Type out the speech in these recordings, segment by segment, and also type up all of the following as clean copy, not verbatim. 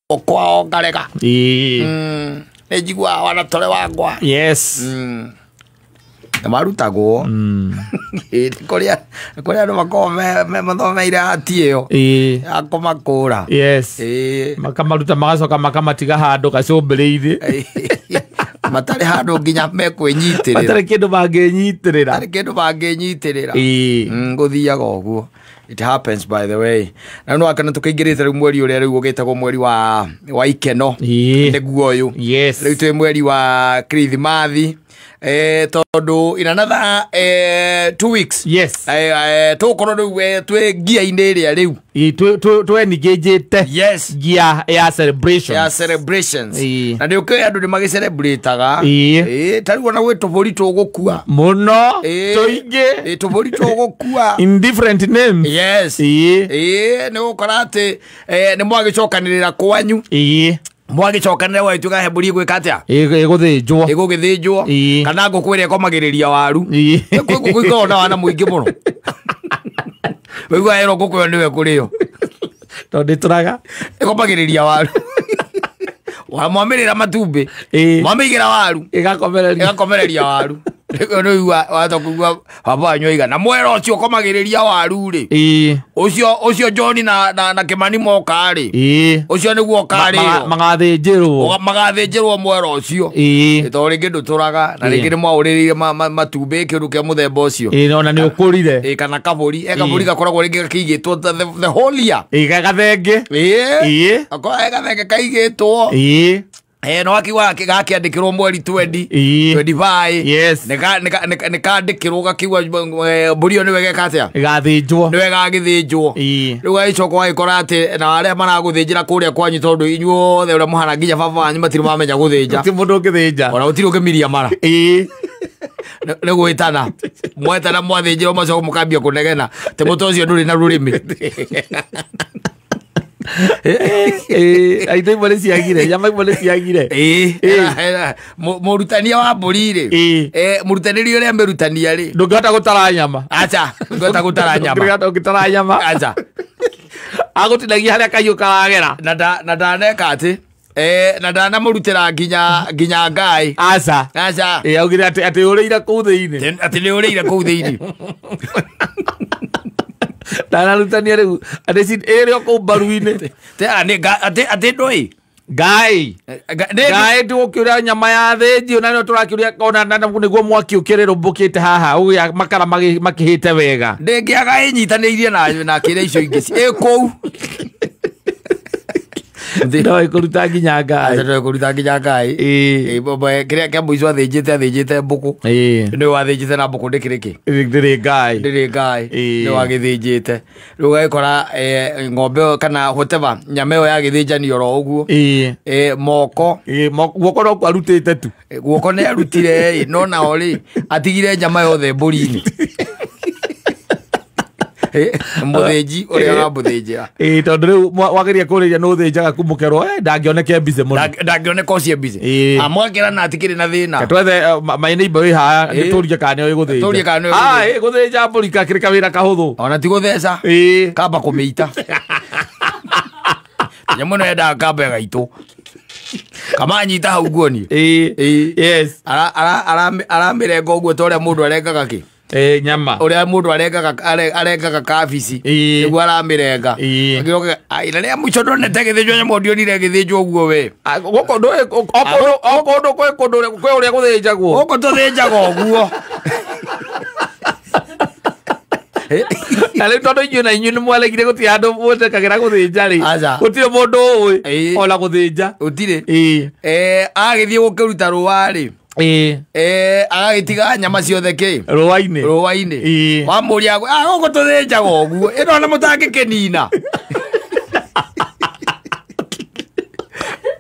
Kwao ngarega. Ĩĩ. Nĩ njiguaga wanatore wangwa. Yes. Na marutagwo. Ĩĩ, nĩ kũrĩ andũ makoragwo mathomeire ati ĩyo ya kũmakũra. Yes. Makamaruta magacoka makamatiga handũ gacũmbĩrĩ-inĩ. Matarĩ handũ nginya mekwĩnyitĩrĩra. Matarĩ kĩndũ mangĩnyitĩrĩra. Matarĩ kĩndũ mangĩnyitĩrĩra. Gũthiaga ũguo. It happens, by the way. Na no akana tukaingirite riu mweri uria riu ugitagwo mweri wa ikeno. Niguo uyu. Yes. Riu twi mweri wa Kirithimathi. Tondu in another 2 weeks. Yes. Tugukorwo riu twi ngia-inĩ ĩrĩa riu. Tweningĩnjĩte. Yes. Ngia ya celebrations. Ya celebrations. Na nĩ ũkĩũĩ andũ nĩ magĩcelebrataga. Ta rĩu ona gwĩ tũbũri tũgũkua. Mũno. Tũingĩ. Tũbũri tũgũkua. In different names. Yes. Nĩ ũgũkora atĩ nĩ mwagĩcokanĩrĩra kwanyu. Mwagĩcokanĩrĩra gwagĩtuĩka he mbũri ĩgwĩka atĩa? Ĩgũthĩnjwo. Ĩgũgĩthĩnjwo. Kana ngũkũ ĩrĩa ĩkomagĩrĩria waru. Kwĩ ngũkũ ikoragwo na wana mũingĩ mũno. Waigua ĩrwo ngũkũ ĩyo nĩwe ĩkũrĩo. Tondũ ndĩtũraga. Ĩkomagĩrĩria waru. Wamwamĩrĩra matumbĩ. Mwamĩigĩra waru. Ĩgakomereria. Ĩgakomereria waru. Rĩu nĩ ũigua, wahota kũigua baba wanyu oiga, na mwera ũcio ũkomagĩrĩria waru rĩ. Ũcio John na Kĩmani moka rĩ. Ũcio nĩguo ũkarĩo. Magathĩnjĩrwo. Magathĩnjĩrwo mwera ũcio. Tondũ rĩngĩ ndũtũraga, na rĩngĩ nĩ mwaũrĩrĩire matumbĩ kĩndũ kĩa mũthemba ũcio. Ona nĩ ũkũrire. Kana kabũri. Kabũri gakoragwo rĩngĩ gakĩigĩtwo the whole year. Gathenge. Gakoragwo ge gathenge kaigĩtwo. No akiuga gakĩandĩkĩrwo mweri 25. Yes. Nĩ kandĩkĩrwo gakiuga, mbũri ĩyo nĩwe geka atĩa? Ĩgathĩnjwo. Nĩwe gagĩthĩnjwo. Rĩu gagĩcoka ũgagĩkora atĩ na arĩa maragũthĩnjĩra kũrĩa kwanyu tondũ inyuothe ũrĩa mũhana nginya baba wanyu matirĩ mamenya gũthĩnja. Gũtirĩ mũndũ ũngĩthĩnja. Ona gũtirĩ ũngĩmiria mara. Nĩ gwĩtana. Mwetana mwathĩnjĩrwo macoka mũkambia kũnegena. Atĩ mũtwe ũcio ndũrĩ na rũrĩmĩ. Aitũ imwe nĩ ciagire, nyama imwe nĩ ciagire. Mũrutania wa mbũri rĩ. Mũrutanĩri ũrĩa mĩrutania rĩ. Ndũngĩhota gũtara nyama. Acha, ndũngĩhota gũtara nyama. Ndũngĩhota gũtara nyama. Acha. Agũtinagia harĩa kahiũ karagera. Na ndaneka atĩ. Na ndanamũrutĩra nginya Ngai. Aca. Aca. Augire atĩ ũrĩire kũu thĩinĩ. Atĩ nĩ ũrĩire kũu thĩinĩ. Ndanarutania rĩu, atĩ ĩrĩ o kũu mbaru-inĩ. Te, a, nĩ atĩ, atĩ ndũĩ? Ngai. Nĩ Ngai tũgũkĩũria nyama ya thĩnjio, na nĩyo tũrakĩũria ona na nĩguo mwaki ũkĩrĩrũmbũkĩte haha, ũgĩa makara makĩhĩte wega. Ndĩngĩaga ĩnyitanĩirie na kĩrĩa icio ingĩ ĩ kũu. No ĩkũruta nginya Ngai. Aca, no ĩkũruta nginya Ngai. Kĩrĩa kĩa mũico athĩnjĩte mbũkũ. Nĩ wathĩnjĩte na mbũkũ ndĩkĩrĩ kĩ? Ndĩrĩ Ngai. Ndĩrĩ Ngai. Nĩ wagĩthĩnjĩte. Rĩu ũgagĩkora, ng'ombe ĩyo kana whatever, nyama ĩyo yagĩthĩnjanio oro ũguo. Moko. Guoko no kwarutĩte tu. Guoko nĩ arutire, no nao rĩ, atigire nyama yothe mbũri-inĩ. Mũthĩnji ũrĩa ũramũthĩnjĩra. Tondũ rĩu wageria kũrĩria nĩ ũthĩnjaga kumũkerwo, ndangĩoneka busy mũno. Ndangĩoneka ũcio busy. Amwakĩra na atikĩrĩ na thĩna. Ka twethe, my neighbor wĩ haha, nĩ tũrie kana nĩoĩ gũthĩnja. Tũrie kana nĩoĩ gũthĩnja. Gũthĩnja mbũri gakĩrĩ kawĩra kahũthũ. Ona ti gũtheca. Kamba kũmĩita. Nyamũ ĩno yendaga kamba ĩgaitwo. Kamanyita hau nguoni. Yes. Aramĩrenga ũguo ta ũrĩa mũndũ arengaga kĩ? Nyama. Ũrĩa mũndũ arengaga kabici. Nĩguo aramĩrenga. Agĩoka, ai, na rĩrĩa mũico ndonete gĩthĩnjwo nyamũ ndionire gĩthĩnjwo ũguo we. Gũkũ ndũĩ, o kũndũ kwĩ kũndũ kwĩ ũrĩa gũthĩnjagwo. Gũkũ tũthĩnjaga ũguo. Na rĩu tondũ inyuĩ na inyuĩ nĩ mwaregire gũtirĩ handũ mwĩtĩkagĩra gũthĩnja rĩ. Aca. Gũtirĩ mũndũ ũĩ ona gũthĩnja. Gũtirĩ. Agĩthiĩ gũkĩruta rũa rĩ. Agagĩtiga nyama ciothe kĩ? Rũa-inĩ. Rũa-inĩ. Wamũria, gũkũ tũthĩnjaga ũguo. Ĩno ona mũtangĩkĩnina.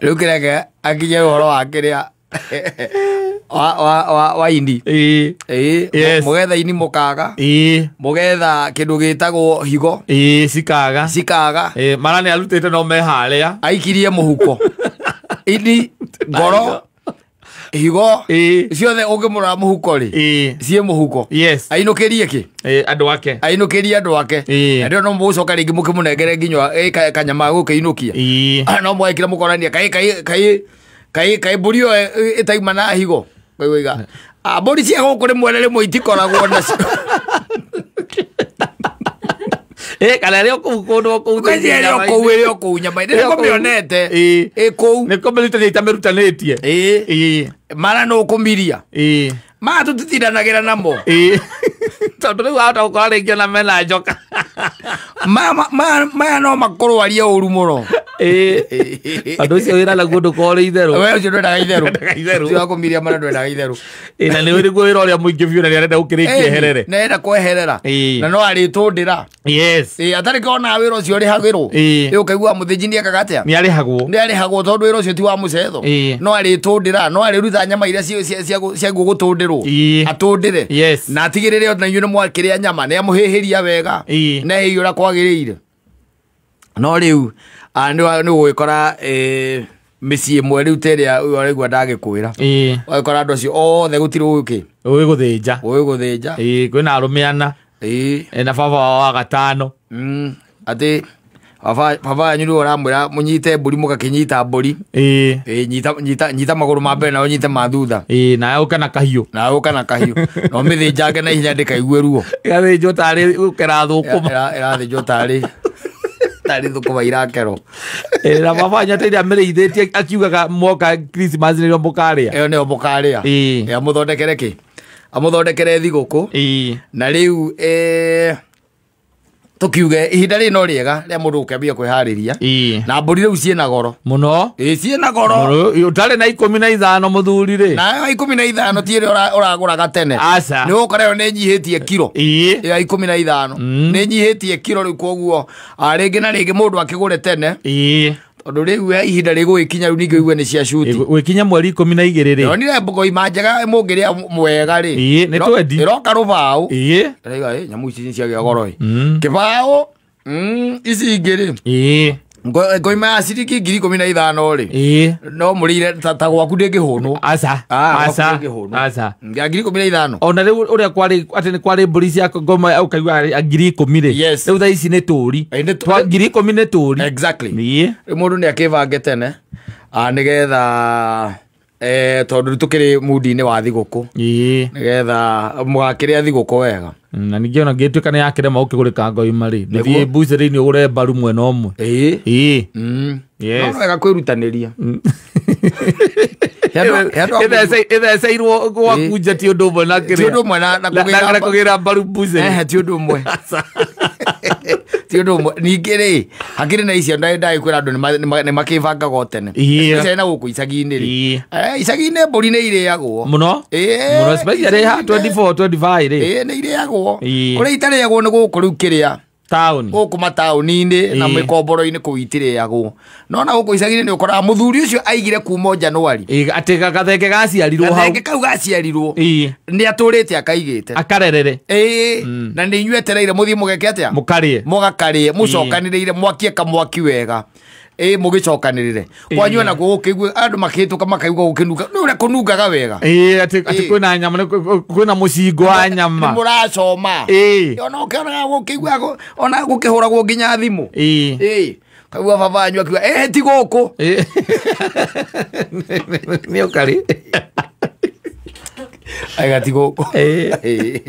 Rĩu kĩreke akinye ũhoro wa kĩrĩa wa ini. Yes. Mũgetha ini mũkaga. Mũgetha kĩndũ gĩtagwo higo. Cikaga. Cikaga. Mara nĩ arutĩte no me harĩa. Aikirie mũhuko. Ini, ngoro. Higo Ĩĩ. ciothe ũngĩmũrora mũhuko rĩ, Ĩĩ. ciĩ mũhuko. Yes. Ainũkĩrie kĩ? Ĩĩ, andũ ake. Ainũkĩrie andũ ake. Ĩĩ. Na ndio no mũgũcoka rĩngĩ mũkĩmũnengere nginya kanyama gũkĩinũkia. Ĩĩ. No mwekire mũkorania kaĩ kaĩ kaĩ kaĩ kaĩ mbũri ĩyo ĩtauma na higo. Kaigua mbũri cia gũkũ rĩmwe na rĩmwe itikoragwo nacio. Kana ĩrĩ o kũu kũndũ o kũu Kwezi ĩrĩ o kũu, ĩrĩ o kũu nyama-inĩ. Ĩrĩ o Nĩ kũu. kũmĩonete. Ĩĩ. Ĩ kũu. Nĩ kũmĩrutania itamĩrutanĩtie. Ĩĩ. Ĩĩ. Mara nũ ũkũmiria. Ĩĩ. Maya tũtitindanagĩra namo. Ĩĩ. Tondũ rĩu wahota gũkora rĩngĩ ona mena njoka. Maya no makũrwarie ũru mũno. Ĩĩ. Andũ ũcio wĩra naguo ndũkorwo ũrĩ itherũ. We ũcio ndwendaga itherũ. Ndwendaga itherũ. Ũcio wa kũmiria mara ndwendaga itherũ. Ĩĩ, na nĩ nĩguo wĩra ũrĩa mũingĩ biũ na nĩ arenda gũkĩrĩkia eherere. Nĩ arenda kweherera. Ĩĩ. Na no arĩtũndĩra. Yes. Ĩĩ, atarĩ kona wĩra ũcio ũrĩhagĩrwo. Ĩĩ. Ĩ, ũkaigua mũthĩnji nĩ ekaga atĩa? Nĩ arĩhagwo. Nĩ arĩhagwo tondũ wĩra ũcio ti wa mũcetho. Ĩĩ. No arĩtũndĩra, no arĩruta nyama iria ciagwo gũtũndĩrwo. Ĩĩ. Atũndĩre. Yes. Na atigĩrĩre ona inyuĩ nĩ mwakĩrĩa nyama, nĩ amũhĩhĩria wega. Ĩĩ. Na ehĩirie ũrĩa kwagĩrĩire. No rĩu nĩ ũgũgĩkora mĩciĩ ĩmwe rĩu ta ĩrĩa ũyũ ũraigua ndagĩkwĩra. Ĩĩ. Ũgakora andũ acio othe gũtirĩ ũĩ Ũĩ gũthĩnja. ũĩ gũthĩnja. Ĩĩ, kwĩna arũme ana. Ĩĩ. Na baba wao wa gatano. Atĩ baba wanyu nĩwe ũramwĩra mũnyite mbũri mũgakĩnyita mbũri. Ĩĩ. Ĩĩ, nyita magũrũ ma mbere na ũnyite ma thutha. Ĩĩ, nawe ũka na kahiũ. Nawe ũka na kahiũ. Na ũmĩthĩnjange na ihenya ndĩkaigue ruo. Ĩgathĩnjwo tarĩ gũkera thũkũma. Ĩrathĩnjwo tarĩ thũkũma irakerwo. Ĩĩ, na baba wanyu ateithia amĩrĩithĩtie akiugaga mwoka Christmas nĩrĩo mũkarĩa. Ĩyo nĩyo mũkarĩa. Ĩĩ. Ĩĩ, amũthondekere kĩ? Amũthondekere thigũkũ. Ĩĩ. Na rĩu tũkiuge ihinda rĩrĩ no rĩega rĩa mũndũ gũkĩambia kwĩharĩria. Ĩĩ. Na mbũri rĩu ciĩna goro. Mũno. Ĩĩ, ciĩna goro. Mũno. Ũtarĩ na 15 mũthuri rĩ. Na ĩyo 15 ti ĩrĩa ũragũraga tene. Aca. Nĩ ũgũkora ĩyo nĩ ĩnyihĩtie kiro. Ĩĩ. Ĩyo 15. Nĩ ĩnyihĩtie kiro rĩu koguo rĩngĩ na rĩngĩ mũndũ akĩgũre tene. Ĩĩ. Tondũ rĩu ihinda rĩgũgĩkinya rĩu ningĩ ũigue nĩ cia cuti. Gwĩkinya mweri 12 rĩ. Ndonire mbogo njega mũngĩrĩa mwega rĩ. Ĩĩ, nĩ twendi. Ĩroka rũbaũ. Ĩĩ. Ndĩrauga, nyamũ ici nĩ ciagĩa goro ĩ. Kĩbaũ, ici ingĩ rĩ. Ĩĩ. Ngoima ya ciringi 15,000 rĩ. Ĩĩ. No mũrĩire ta gwaku ndĩngĩhũnwo. Aca. Aca. Aca. Ya 15,000. Ona rĩu ũrĩa kwarĩ atĩ nĩ kwarĩ mbũri cia ngoma ũkaigua 10,000 rĩ. Yes. Rĩu thaa ici nĩ tũri. Twa 10,000 nĩ tũri. Exactly. Ĩĩ. Rĩu mũndũ nĩ akĩbange tene nĩgetha tondũ rĩu tũkĩrĩ mundi-inĩ wa thigũkũ. Ĩĩ. Nĩgetha mũgakĩrĩa thigũkũ wega. Na ningĩ ona ngĩtuĩka nĩ yakĩrema ũkĩgũrĩka ngoima rĩ. Ndũthiĩ mbucĩrĩ-inĩ ũgũre mbaru mwena ũmwe. Ĩĩ. Ĩĩ. Yes. No wega kwĩrutanĩria. Ĩtheceirwo gwaku nja ti ũndũ ũmwe na kĩrĩa. Ti ũndũ ũmwe na kũgĩra mbaru mbucĩrĩ. Ti ũndũ ũmwe. Ti ũndũ ũmwe. Ningĩ rĩ, hakĩrĩ na icio ndagĩkwĩra andũ nĩ makĩbangaga o tene. Especially na gũkũ icagi-inĩ rĩ. Icagi-inĩ mbũri nĩ irĩagwo. Mũno. Mũno, especially ha 24, 25 rĩ. Ĩĩ, nĩ irĩagwo. Kũrĩa itarĩagwo nĩ gũkũ rĩu kĩrĩa. Taũni. Gũkũ mataũni-inĩ na mĩkomboro-inĩ kũu itirĩagwo. No na gũkũ icagi-inĩ nĩ ũkoraga mũthuri ũcio aigire kuma Januari. Ĩĩ, atĩ gathenge gaciarirwo hau. Gathenge kau gaciarirwo. Ĩĩ. Nĩ atũrĩte akaigĩte. Akarerere. Ĩĩ. Na nĩ inyuĩ etereire mũthiĩ mũgeke atĩa? Mũkarĩe. Mũgakarĩe, mũcokanĩrĩire, mwakie kamwaki wega. Ĩĩ, mũgĩcokanĩrĩre. Kwanyu ona kuo gũkĩigua andũ makĩhĩtũka makaigua gũkĩnunga. Nĩ ũrĩa kũnungaga wega. Ĩĩ, atĩ kwĩna nyama, kwĩna mũcingo wa nyama. Nĩ mũracoma. Ĩĩ. Ona ũkĩonaga gũkĩigua ona gũkĩhũragwo nginya thimũ. Ĩĩ. Ĩĩ. Kaigua baba wanyu akiuga, ĩĩ ti gũkũ. Ĩĩ. Nĩ ũkarĩ. Aiga ti gũkũ. Ĩĩ.